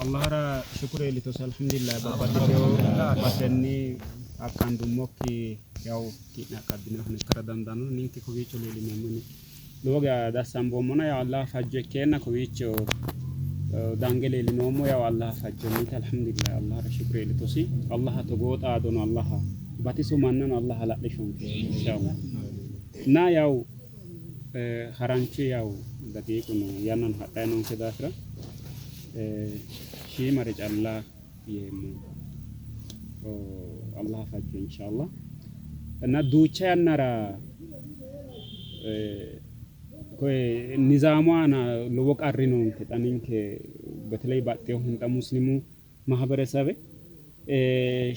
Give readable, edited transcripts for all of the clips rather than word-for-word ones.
Allahara shukure iillitosi alhamdulillah babbaxxitewo basenni aqqandummokki yaw ki'ne aqqaddinohuno ikkara dandaanno ninke kowiicho leellineemmoni lowo geya dassamboommona yaw Allah fajjo ikkeenna kowiicho dange leellinoommo yaw Allah fajjonniiti alhamdulillah Allahara shukure iillitosi Allaha togoo xaadono Allaha batiso mannano Allah hala'lishonke inshallah na yaw Haranchu yawu daqiiquno yannano hadhanni noonke daafira shiimare calla yeemmo Allah fajjo inshallah. Na duucha yannara koye nizaamu aana lowo qarri noonke xa ninke beteley baxxinohunni xa muslimu mahaberesabe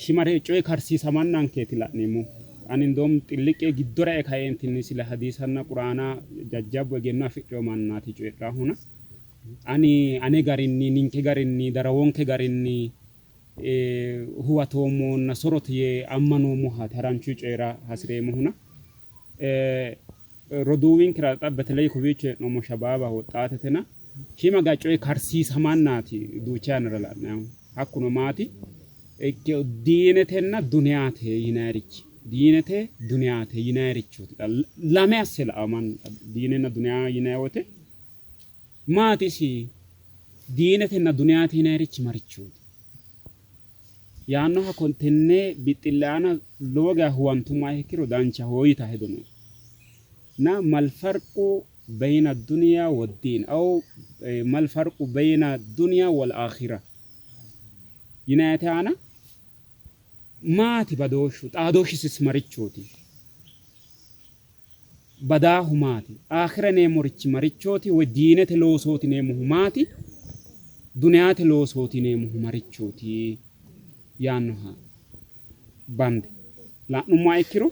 shimare coye karsiisamannankeeti la'neemmohu. Ani indoom xilliqqe giddora e kaeentinni sile hadiisanna quraana jajjabbu egenno afidhino mannaati coyidhaahuna ani ane garinni ninke garinni darawonke garinni huwatoommonna sorote yee ammanoommohaati haranchu coyira hasireemmohuna Roduuwinkera xa beteley kowiicho hee'noommo shabaabaho woxxaatetena shiima geya coyi karsiisamannaati duucha yannara la'nannihu. Hakkuno maati diinetenna duniyate yinayirichi diinete duniyate yinayirichooti xa lame asse la''awo mannu xa diinenna duniya yinayi wote maati isi diinetenna duniyate yinayirichi marichooti? Yaannoha tenne bixxille aana lowo geya huwantummoha ikkiro danchaho yitanno hedo nooe. Na mal farqu beyna duniya woddiin aw mal farqu beyna duniya wal aakhira yinayite aana maati badooshshu xaadooshshisis marichooti? Badaahu maati? Aakhira yineemmorichi marichooti? Woy diinete loosooti yineemmohu maati? Duniyaate loosooti yineemmohu marichooti? Yaannoha bande la'nummoha ikkiro,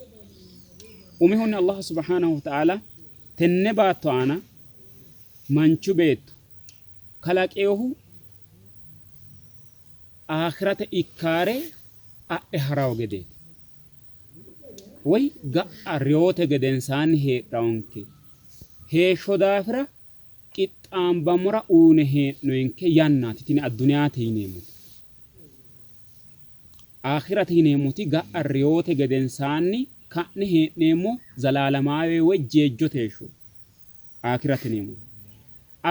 umihunni Allah subhaanahu wa ta'aala tenne baatto aana manchu beetto kalaqinohu aakhirate ikkaare adhe ha'rawo gedeeti. Woy ga'a reyote gedensaanni heedhawonke heeshsho daafira qixxaambammora uyine hee'noyinke yannaati tini adduniyate yineemmoti. Aakhirate yineemmoti ga'a reyote gedensaanni ka'ne hee'neemmo zalaalamaawe woy jeejjote heeshshooti. Aakhirate yineemmoti.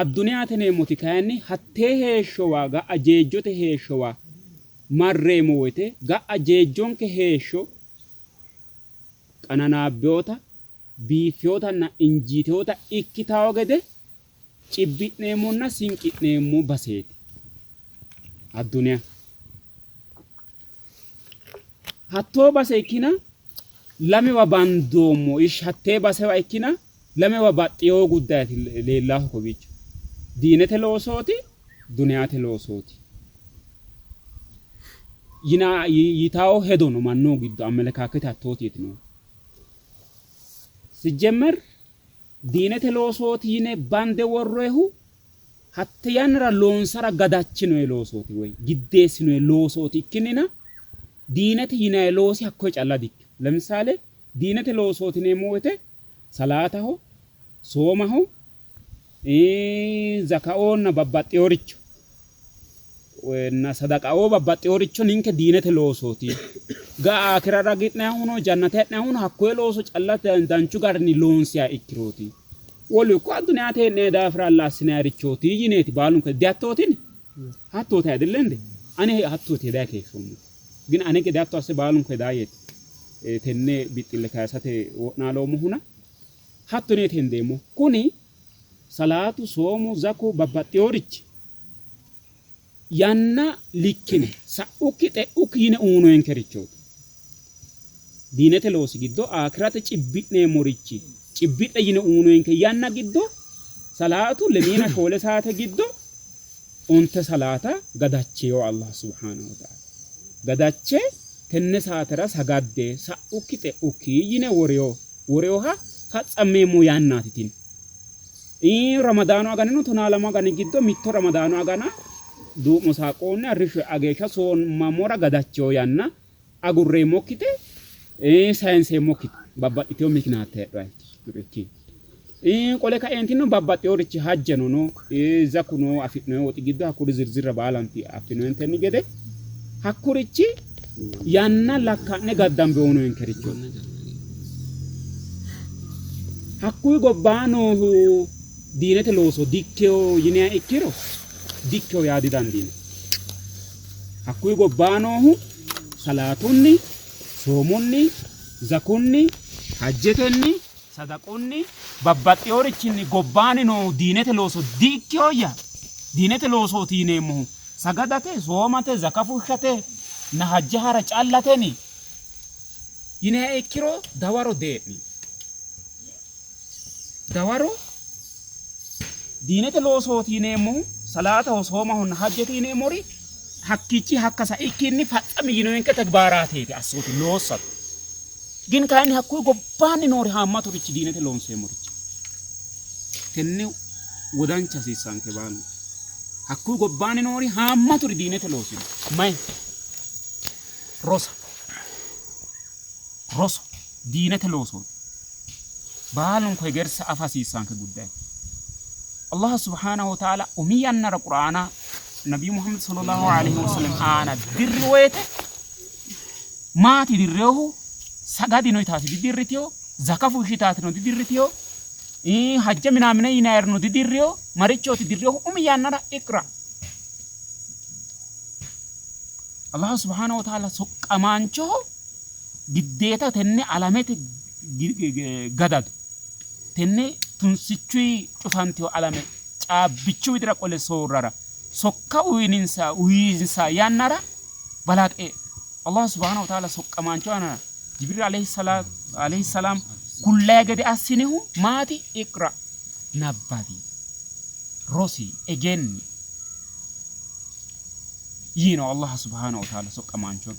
Adduniyate yineemmoti kayinni hattee heeshshowa ga'a jeejjote heeshshowa marreemmo woyte ga'a jeejjonke heeshsho qananaabbinota, biiffinotanna injiitinota ikkitanno gede cibbi'neemmonna sinqi'neemmo baseeti Adduniya. Hattoo base ikkina lamewa bandoommo, ish hattee basewa ikkina lamewa baxxino guddaati leellahu kowiicho. Diinete loosooti, duniyate loosooti yina yitawo hedo no mannu giddo amelekaakete hattootiiti noohu. Sijjemmer diinete loosooti yine bande worroyihu hatte yannara loonsara gadachinoyi loosooti woy giddeessinoyi loosooti ikkinnina diinete yinayi loosi hakkoye calla dikkino. Lemisaale diinete loosooti yineemmo woyte salaataho, soomaho, zakaoonna babbaxxinoricho na sadaqaoo babbaxxinoricho ninke diinete loosooti. Ga'a aakira ragi'nayihuno jannate e'nayihuno hakkoye looso calla danchu garinni loonsiha ikkirooti. Wolu ikko addunyaate hee'nayi daafira alla assinayirichooti yineeti baalunku dihattootini? Hattooti ayidillende? Ani hattooti hedayi keeshshoommo. Gin ane gede hatto asse baalunku hedaa yeeti tenne bixxille kayisate wo'naaloommohuna hatto yineeti hendeemmo. Kuni salaatu, soomu, zaku babbaxxinorichi yanna likkine sa'ukki xe'ukki yine uyinoyinkerichooti. Diinete loosi giddo aakirate cibbi'neemmorichi cibbidhe yine uyinoyinke yanna giddo salaatu lemiina shoole saate giddo onte salaata gadacheyo Allah subhaanahu wa ta'ala gadache tenne saatera sagadde sa'ukki xe'ukki yine woreyo woreyoha fatsammeemmo yannaati tini. Ramadaanu aganino tonaa lamu agani giddo mitto Ramadaanu agana duu'mo saaqoonni arrishsho e'a geeshsha soommammora gadacheyo yanna agurreemmokkite sayinseemmokkite babbaxxitino mikinaatta heedhuha ikkino. Qole kaeentino babbaxxeworichi hajjeno no, zaku no, afi'noonni woxi giddo hakkuri zirzirra baalanti affinoontenni gede hakkurichi yanna lakka'ne gaddambe uyinonkericho. Hakkuyi gobbaa noohu diinete looso dikkeyo yiniha ikkiro dikkeyo yaa didandiinanni. Hakkuyi gobbaa noohu salaatunni, soomunni, zakunni, hajjetenni, sadaqunni, babbaxxeyorichinni gobbaani noohu diinete looso di''ikkinoyya? Diinete loosooti yineemmohu sagadate, soomate, zaka fushshate na hajja hara callateni? Yiniha ikkiro dawaro dee'ni. Dawaro diinete loosooti yineemmohu salaataho, soomahonna hajjete yineemmori hakkiichi hakka saikkinni fatsami yinoyenke tegibaaraateeti assooti loossate. Gin kayinni hakkuyi gobbaanni noori haammaturichi diinete loonseemmorichi. Tenne wodancha hasiissanke baalu. Hakkuyi gobbaanni noori haammaturi diinete loosino. Mayi? Rosa. Roso diinete loosooti. Baalunku hegersa afa hasiissanke guddayi. Allah subhaanahu wa ta'ala umi yannara Qur'aana Nabii Muhammad sallallahu alaihi wasallam aana dirri woyte maati dirreehu sagadino yitaati didirritino, zaka fushshitaatino didirritino, hajja minaamine yinayirino didirrino, marichooti dirreehu umi yannara iqra. Allah subhaanahu wa ta'ala soqqamaanchoho giddeeta tenne alamete gadado tenne tunsichuyi cufantino alame caabbichu widira qole soorrara sokka uyininsa uyinsa yannara balaxe Allah subhaanahu wa ta'ala soqqamaancho aana Jibriil alayhi salaam kullaya gede assinihu maati? Iqra, nabbawi, rosi, egenni yiino Allah subhaanahu wa ta'ala soqqamaancho.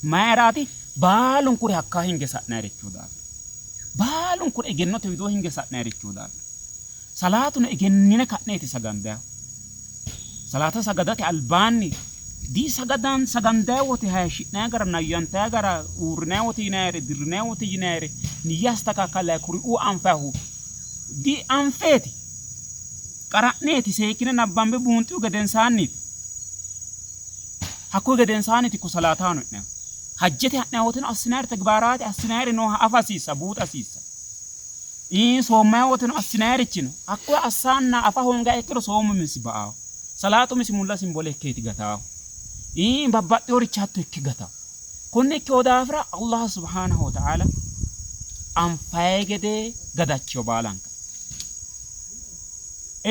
Mayiraati? Baalunkuri hakkaa hinge sa'nayirichu daafira. Baalunkuri egennote widoo hinge sa'nayirichu daafira. Salaatuno egennine ka'neeti sagandayihu. Salaata sagadate albaanni di sagadan sagandayi wote hayishshi'nayi gara, nayyantayi gara, uurrinayi wote yinayire, dirrinayi wote yinayire, niyya astakakkalayi kuriuu anfayihu di anfeeti. Qara'neeti seekkine nabbambe buunxihu gedensaanniiti. Hakkuyi gedensaanniiti ko salaataano e'nayihu. Hajjete ha'nayi woteno assinayiri tegibaaraate assinayiri nooha afa hasiissa, buuxa hasiissa. Soommayi woteno assinayirichi no. Hakkoye assanna afa hoongiha ikkiro soomu umisi ba''aaho. Salaatu umisi mulla simbole ikkeeti gataahu. Babbaxxeworichi hatto ikke gataahu. Konne ikkewo daafira Allah subhaanahu wa ta'aala anfayi gede gadachiyo baalanka.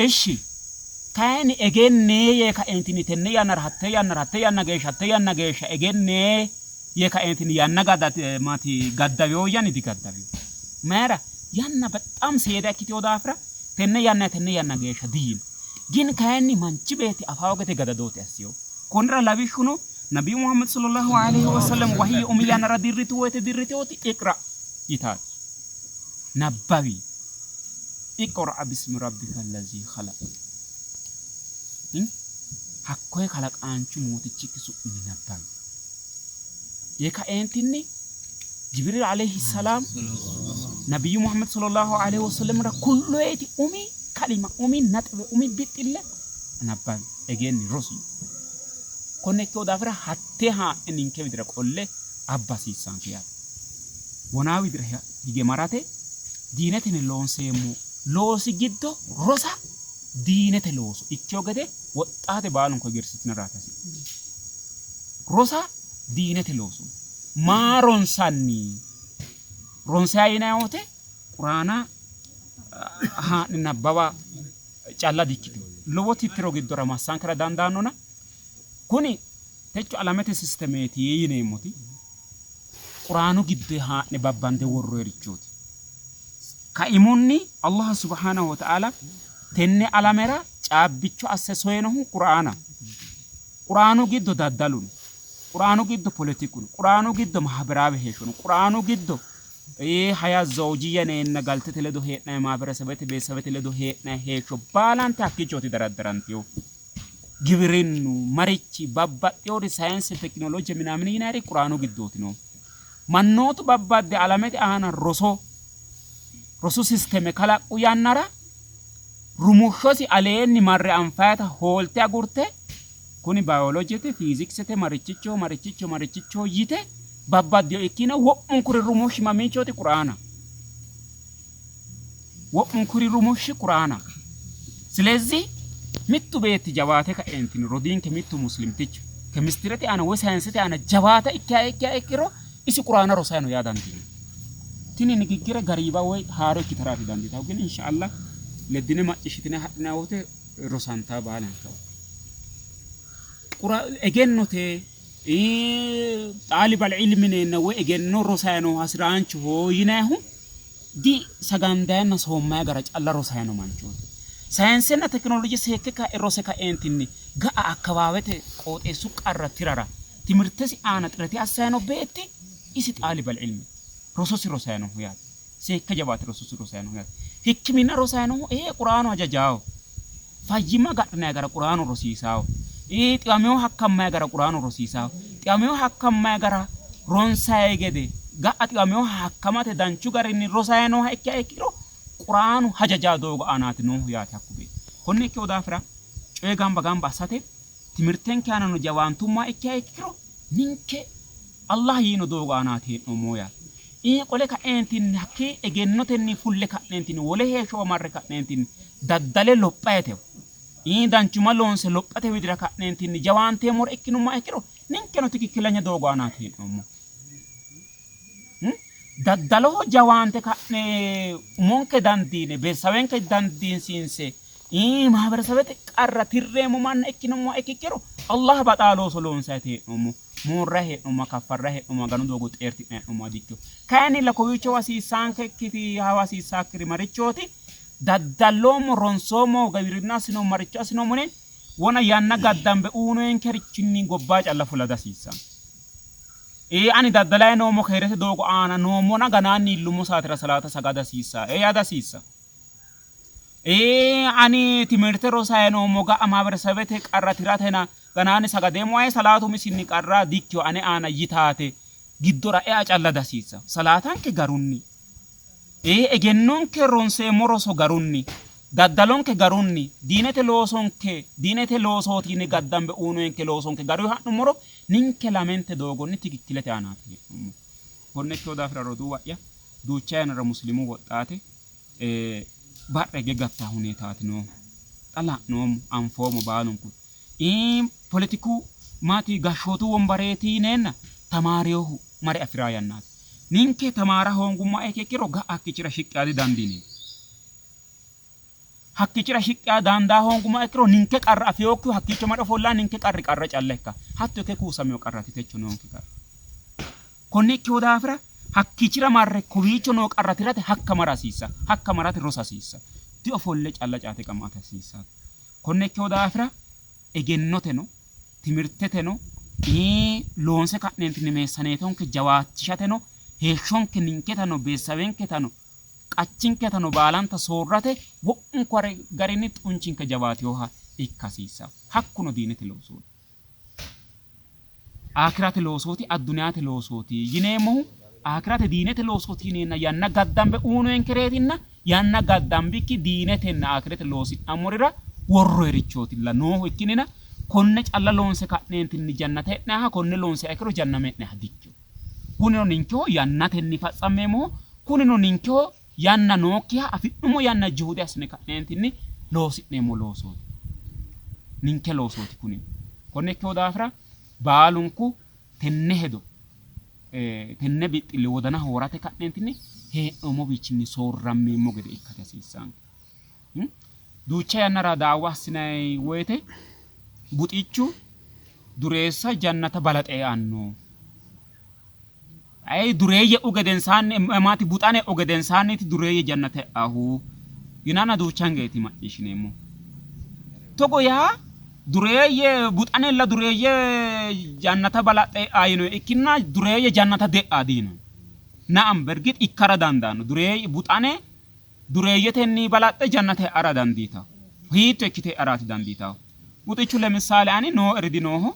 Ishshi kayinni egennee yee kaeentinni tenne yannara hatte yannara hatte yanna geeshsha hatte yanna geeshsha egennee yee kaeentini yanna gadate maati gaddaweyoyyani digaddaweyo. Mayira yanna bexaam seeda ikkiteyo daafira tenne yanna tenne yanna geeshsha diyino. Gin kayinni manchi beetti afaawo gede gadadooti assiyo. Konnira lawishshuno Nabiyu Muhammad sallallahu alaihi wasallam wahiyye umi yannara dirritu woyte dirriteoti iqra yitaati. Nabbawi. Iqra bismi rabbika allazii khalaq. Hakkoye kalaqaanchu mootichikki su'minni nabbawi. Yee kaeentinni Jibriil alayhi salaam Nabiyyu Muhammad sallallahu alayhi wasallamira kulloeti umi kalima, umi naxiwe, umi bixxille nabbawi, egenni, rosi. Konne ikkino daafira hatte haa'ne ninke widira qolle abba hasiissanke yaate. Wonaa widira hige marate diineteni loonseemmo loosi giddo rosa diinete looso ikkino gede woxxaate baalunku hegersitinaraati hasi'neemmo. Rosa diinete looso. Maa ronsanni? Ronsayi yinanni wote Quraana haa'ne nabbawa calla dikkitino. Lowo tittiro giddora massankera dandaannona kuni techo alamete sistemeeti yineemmoti Quraanu giddo haa'ne babbande worroyerichooti. Kaimunni Allah subhanahu wa ta'ala tenne alamera caabbicho asse soyinohu Quraana. Quraanu giddo daddalu no. Quraanu giddo poletiku no. Quraanu giddo mahabiraawe heeshsho no. Quraanu giddo haya zawjiyya yineenna galtete ledo hee'nanni mahabiresebete beetesebete ledo hee'nanni heeshsho baalante hakkiichooti daraddarantinohu. Giwirinnu marichi babbaxxinori sayinse tekinoloje minaamini yinanniri Quraanu giddooti noohu. Mannootu babbadde alamete aana roso Rosu sisteme kalaqqu yannara rumushshosi aleenni marre anfayita hoolte agurte kuni bayolojete, fiiziksete, marichicho marichicho marichicho yite babbaddino ikkina wo'munkuri rumushshi mamiichooti? Quraana. Wo'munkuri rumushshi Quraana. Silezih mittu beetti jawaate kaeentinni rodiinke mittu muslimtichu kemistirete aana woy sayinsete aana jawaata ikkiha ikkiha ikkiro isi Quraana rosay no yaa dandiinanni. Tini nigiggire gariiba woy haaro ikkitaraati dandiitanno. Gin insha Allah leddine macciishshitine hadhinanni wote rosantaa baalankawa. Qura egennote xaalibal ilmi yineenna woy egenno rosay no hasi'raanchoho yinannihu di sagandayanna soommaya gara calla rosay no manchooti. Sayinsenna tekinoloje seekke kae rose kaeentinni ga'a akkawaawete qooxeessu qarra tirara timirtesi aana xirete assay no beetti isi xaalibal ilmi rososi rosay nooho yaate. Seekke jawaate rososi rosay nooho yaate. Hikkiminna rosay noohu ee Quraanu hajajaaho. Fayyimma agadhinay gara Quraanu rosiisaaho. Xiwamewo hakkammay gara Quraanu rosiisaaho. Xiwamewo hakkammay gara ronsay gede ga'a xiwamewo hakkamate danchu garinni rosay nooha ikkiha ikkiro Quraanu hajajaa doogo aanaati noohu yaate hakku beetti. Konne ikkino daafira coye gamba gamba assate timirtenke aanano jawaantummoha ikkiha ikkiro ninke Allah yiino doogo aanaati hee'noommohu yaate. Qole ka'neentinni hakkii egennotenni fulle ka'neentinni wole heeshshowa marre ka'neentinni daddale lophate danchumma loonse lophate widira ka'neentinni jawaanteemmore ikkinummoha ikkiro ninkeno tikikkilanya doogo aanaati hee'noommohu. Daddaloho jawaante ka'ne umonke dandiine beessawenke dandiinsiinse maaberesebete qarra tirreemmo manna ikkinummoha ikkikkiro Allah baxaa looso loonsayti hee'noommo. Moorrayi hee'noommoha, kaffarrayi hee'noommoha, Maganu doogo xeerti'nayi hee'noommoha dikkino. Kayinnilla kowiicho hasiissaankekkiti hawa hasiissaakkiri marichooti? Daddalloommo, ronsoommo, giwirinna assinoommo, maricho assinoommo yine wona yanna gaddambe uyinoyenkerichinni gobbaa calla fula dihasiissanno. Ee, ani daddalayi noommo, keerete doogo aana noommona ganaanni iillummo saatera salaata sagada hasiissae yaa dihasiissanno. Ee, ani timirte rosayi noommo, ga'a maaberesebete qarra tiratena ganaanni sagadeemmo, aye salaatu umisinni qarra dikkino ane aana yitaate giddora ea calla dihasiissanno. Salaatanke garunni, ee, egennonke ronseemmo roso garunni, daddalonke garunni, diinete loosonke diinete loosooti yine gaddambe uyinoyenke loosonke garuyi ha'nummoro ninke lamente doogonni tikikkilete aanaati hee'noommohu. Konne ikkino daafira roduuwa'ya, duucha yannara musliimu woxxaate badhe hige gattaa huneetaati noohu. Xa la'noommo, anfoommo baalunku. Poletiku maati gashshootu wombareeti yineenna tamaarinohu mare afi'raa yannaati. Ninke tamaara hoongummoha ikkiro ga'a hakkiichira shiqqi yaa didandiineemmo. Hakkiichira shiqqi yaa dandaa hoongummoha ikkiro ninke qarra afinokkihu hakkiicho mare ofollaa ninke qarri qarra calla ikka. Hatto ikke kuusamino qarraati techo noonke qarri. Konne ikkino daafira hakkiichira marre kowiicho noo qarra tirate hakka mara hasiissa. Hakka marate rosa hasiissa. Diofolle calla caate qama'ate hasiissanno. Konne ikkino daafira egennoteno, timirteteno, loonse ka'neentinni meessaneetonke jawaachishateno, heeshshonke ninketano, beessawenketano, qachinketano baalanta soorrate wo'munku garinni xunchinke jawaatinoha ikka hasiissanno. Hakkuno diinete loosooti. Aakirate loosooti, adduniyate loosooti yineemmohu aakirate diinete loosooti yineenna yanna gaddambe uyinoyenkereetinna yanna gaddambikki diinetenna aakirete loosi'nammorira worroyerichootilla noohu ikkinnina konne calla loonse ka'neentinni jannate e'nayiha konne loonsiha ikkiro janname e'nayiha dikkino. Kunino ninkeho yannatenni fatsammeemmoho, kunino ninkeho yanna nookkiha afi'nummo yanna juhude assine ka'neentinni loosi'neemmo loosooti. Ninke loosooti kunino. Konne ikkino daafira baalunku tenne hedo tenne bixxille wodanaho worate ka'neentinni hee'noommowiichinni soorrammeemmo gede ikkate hasiissanke. Duucha yannara daawa assinanni woyte buxichu dureessa jannata balaxe eanno. Ayi dureeyye e'u gedensaanni maati buxane e'u gedensaanniiti dureeyye jannate e'ahu yinanna duuchangeeti macciishshineemmo. Togo yaa dureeyye buxanella dureeyye jannata balaxxe e'a yinoyi ikkinna dureeyye jannata de'a diyinoyi. Na'am bergix ikkara dandaanno dureeyye buxane dureeyyetenni balaxxe jannate e'ara dandiitanno. Hiitto ikkite e'araati dandiitanno? Buxichu lemissaale ani nooeri dinooho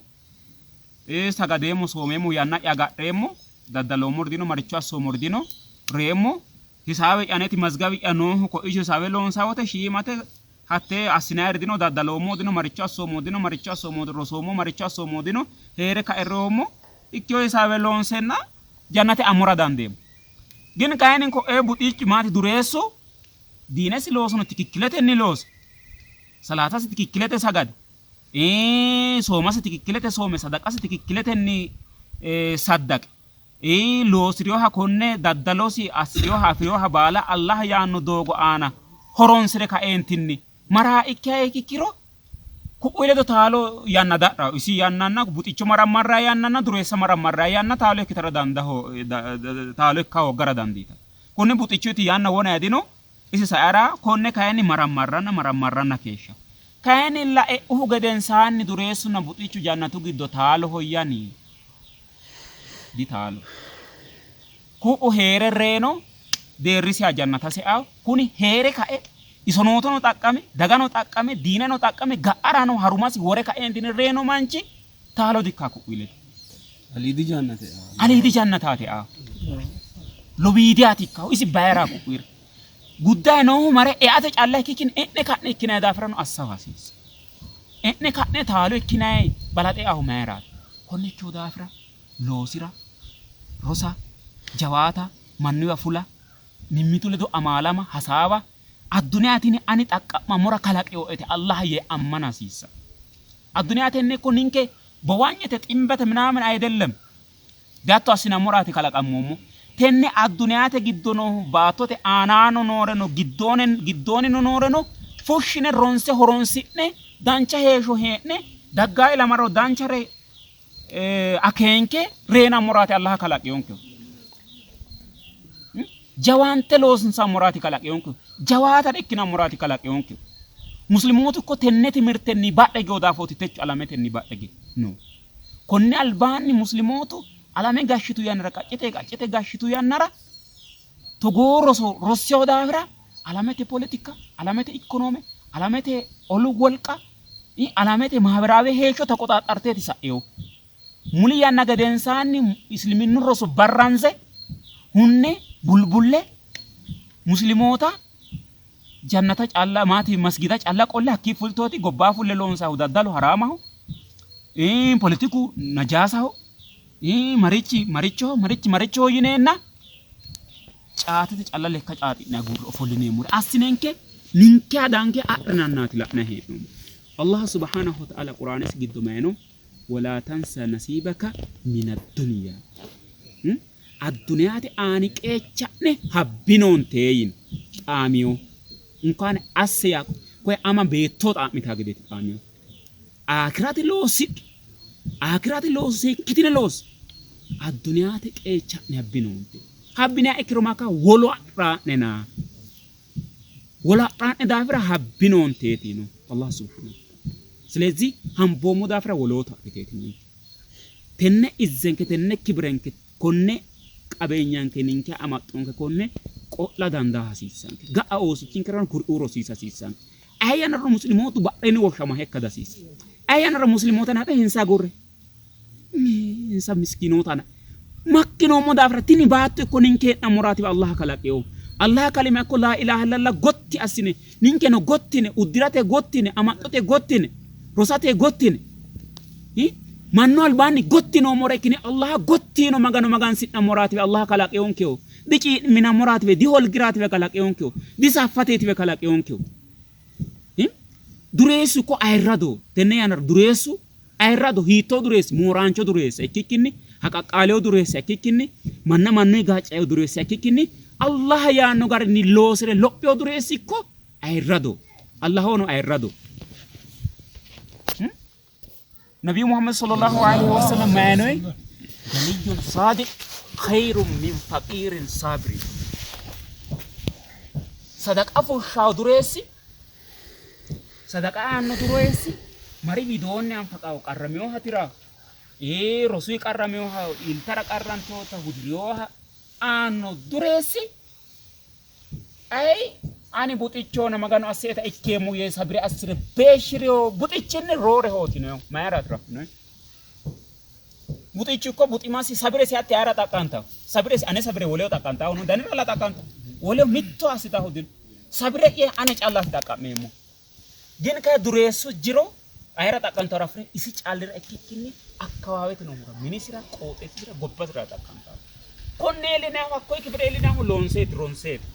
Sagadeemmo, soomeemmo, yanna'ya agadheemmo, daddaloommori dino, maricho assoommori dino, reemmo, Hisaawe'ya aneti mazgawi'ya noohu ko'icho hisaawe loonsanni wote shiimate hattee assinayiri dino, daddaloommo dino, maricho assoommo dino, maricho assoommo rosoommo, maricho assoommo dino, hee're kae reyoommo, ikkeyo hisaawe loonsenna jannate ammora dandeemmo. Gin kayinni ko'ee buxichu maati dureessu diinesi loosono tikikkiletenni loose, salaatasi tikikkilete sagade, soomasi tikikkilete soome, sadaqasi tikikkiletenni saddaqe, Loosi'rinoha konne daddalosi assi'rinoha afi'rinoha baala Allah yaanno doogo aana horonsi're kaeentinni maraa ikkiha ikkiro ku'uyi ledo taalo yanna da'rawo. Isi yannanna buxicho marammarranni yannanna dureessa marammarranni yanna taalo ikkitara dandaho taalo ikka hooggara dandiitanno. Konni buxichuti yanna wona dino isi saara konne kayinni marammarranna marammarranna keeshshanno. Kayinnilla e'uhu gedensaanni dureessunna buxichu jannatu giddo taalohoyyani? Ditaalo. Ku'u hee're reyino deerrisiha jannata seawo, kuni hee're kae isonootono xaqqame, dagano xaqqame, diineno xaqqame, ga'arano harumasi wore kaeentinni reyino manchi taalo dikka ku'uyi ledo. Aliidi jannate eawo. Aliidi jannataati eawo. Lowiidiyaati ikkahu isi bayira ku'uyira. Guddaye noohu mare eate calla ikkikkinni e'ne ka'ne ikkinanni daafirano assaho hasiissa. E'ne ka'ne taalo ikkinanni balaxe eahu mayiraati? Konne ikkino daafira loosi'ra, rosa, jawaata, mannuwa fula, mimmitu ledo amaalama, hasaawa, adduniya tini ani xaqqa'mammora kalaqinoete Allah yee ammana hasiissanno. Adduniya tenne ikko ninke bowanyete ximbete minaamin ayidellem. Dihatto assinammoraati kalaqammoommo. Tenne adduniyate giddo noohu baattote aanaano nooreno giddoonino nooreno fushshine ronse horonsi'ne dancha heeshsho hee'ne daggaa ilamaro danchare akeenke reenammoraati Allah kalaqiyonkehu. Jawaante loonsammoraati kalaqiyonkehu. Jawaata ikkinammoraati kalaqiyonkehu. Muslimootu ikko tenne timirtenni badhe higino daafooti techo alametenni badhe hige no. Konni albaanni Muslimootu alame gashshitu yannara qaccete qaccete gashshitu yannara togoo roso rossino daafira alamete poletika, alamete ikkonoome, alamete olu wolqa, alamete maaberaawe heeshsho taqoxaaxxarteeti sa'ino. Muli yanna gedensaanni isliminnu roso barranse hunne bulbulle Muslimoota jannata calla maati masgida calla qolle hakkii fultooti gobbaa fulle loonsaahu daddalu haraamaho, politiku najaasaho, marichi marichoho marichi marichoho yineenna caatete calla lekka caaxi'ne agurre ofollineemmore assinenke ninke adanke adhinannaati la'nanni hee'noommo. Allah subhanahu wa ta'ala Quraanesi giddo mayino walaa tansa nasiibaka mina duniya adduniyate aani qeecha'ne habbinoonte yino xaamiyo inkaane asse yaa koye ama beetto xaa'mitaa gedeeti xaamiyo Aakirate loosidhe, aakirate looso seekkitine loosse, adduniyate qeecha'ne habbinoonte. Habbiniha ikkiro makka wolu adhaa'nena. Wolu adhaa'ne daafira habbinoonteeti yino Allah subhanahu wa ta'ala. ስለዚህ hamboommo daafira wolootu adhiteeti noonke. Tenne izzenke, tenne kibirenke, konne qabeenyanke ninke amaxxonke konne qo'la dandaa hasiissanke. Ga'a oosichinkerano kuriuu rosiisa hasiissanke. Aye yannarano muslimootu badheenni woshshama hekka dihasiissanno. Aye yannara muslimoota naxe insa agurre insa miskiinootana makkinoommo daafira tini baatto ikko ninke hee'nammoraati Allah kalaqeyo. Allah kalima ikko laa ilaaha illallah gotti assine ninkeno gottine uddirate gottine amaxxote gottine rosate gottine mannu albaanni gotti noommore ikkine Allah gotti yiino Magano magansi'nammoraatiwe Allah kalaqeyonkeho. Dicii'minammoraatiwe diholgiraatiwe kalaqeyonkeho. Disaffateetiwe kalaqeyonkeho. Dureessu ikko ayirrado tenne yannara dureessu ayirrado hiittoo dureessi mooraancho dureessa ikkikkinni haqaqqaaleyo dureessa ikkikkinni manna mannuyi gaaccaeo dureessa ikkikkinni Allah yaanno garinni loosire lophiyo dureessi ikko ayirrado Allahono ayirrado. Nabiyu Muhammad sallallahu alaihi wasallam mayinoy ganiyyun saadiq khayrun min faqiirin saabiri. Sadaqa fushshawo dureessi sadaqa aanno dureessi mari widoonni anfaqawo qarraminoha tira rosuyi qarraminoha iltara qarrantoota hudirinoha aanno dureessi Ayi ani buxichoona Maganu asseeta ikkeemmo yee sabire assire beeshshi'rino buxichinni roorehootino. Mayiraatiro affinoonni? Buxichu ikko buximasi sabiresi hatte ayera xaqqantawo? Sabiresi ane sabire woleho xaqqantawo no? Daniralla xaqqantawo. Woleho mitto assitahu dino. Sabire'ya ane callaati xaqqa'meemmo. Gin kayi dureessu jiro ayera xaqqantaro afire isi callira ikkikkinni akkawaawete noohura minisira, qooxeessisira, gobbasira xaqqantanno. Konne iillinayihu hakkoye kifile iillinayihu loonseeti, ronseeti.